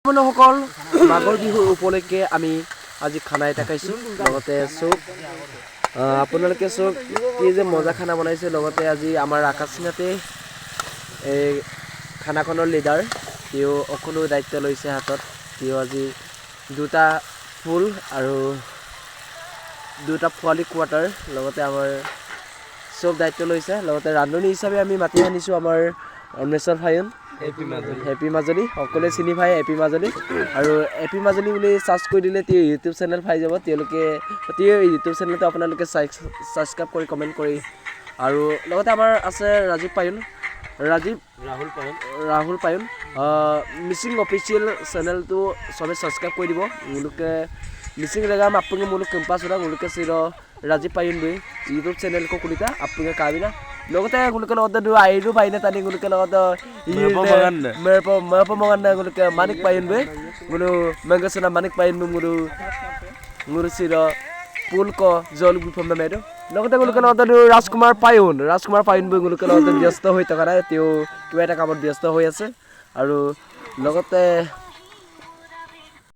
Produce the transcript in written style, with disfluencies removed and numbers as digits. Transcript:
বন্ধুসকল, মাঘৰ বিহুৰ উপলক্ষে আমি আজি খানা এটা খাইছোঁ। লগতে চব আপোনালোকে চব কি যে মজা খানা বনাইছে। লগতে আজি আমাৰ আকাশ সিংহাতে এই খানাখনৰ লিডাৰ, তেওঁ সকলো দায়িত্ব লৈছে হাতত। তেওঁ আজি দুটা ফুল আৰু দুটা পোৱালি কোৱাৰ্টাৰ, লগতে আমাৰ চব দায়িত্ব লৈছে। লগতে ৰান্ধনী হিচাপে আমি মাতি আনিছোঁ আমাৰ অন্বেশ্বৰ ফায়ন, হেপী মাজুলী। সকলোৱে চিনি পায় হেপী মাজুলী। আৰু হেপী মাজুলী বুলি চাৰ্চ কৰি দিলে তেওঁ ইউটিউব চেনেল পাই যাব। তেওঁলোকে তেওঁ ইউটিউব চেনেলটো আপোনালোকে ছাবস্ক্ৰাইব কৰি, কমেণ্ট কৰি। আৰু লগতে আমাৰ আছে ৰাজীৱ পায়ন, ৰাজীৱ ৰাহুল পায়ন। ৰাহুল পায়ন মিচিং অফিচিয়েল চেনেলটো চবে ছাবস্ক্ৰাইব কৰি দিব। মুলুকে মিচিং জেগা আপুঙে মুলুক কেম্পা চোৰা মুলুকে চিৰ ৰাজীৱ পায়ন বি ইউটিউব চেনেল কো খুলিতা আপুঙে কাবিনা। লগতে গুলোকে লগত দু আইৰু পাইনে তানি গুলোকে লগত মেৰপ মেৰপ মগান গুলোকে মানিক পায়ন বে গুলো মেংগসনা মানিক পায়ন মুৰু মুৰু চিৰ পুল ক জল গুফম মেৰো। লগতে গুলোকে লগত ৰাজকুমাৰ পায়ন, ৰাজকুমাৰ পায়ন বি গুলোকে লগতে ব্যস্ত হৈ থকা নাই, তেওঁ কিবা এটা কামত ব্যস্ত হৈ আছে। আৰু লগতে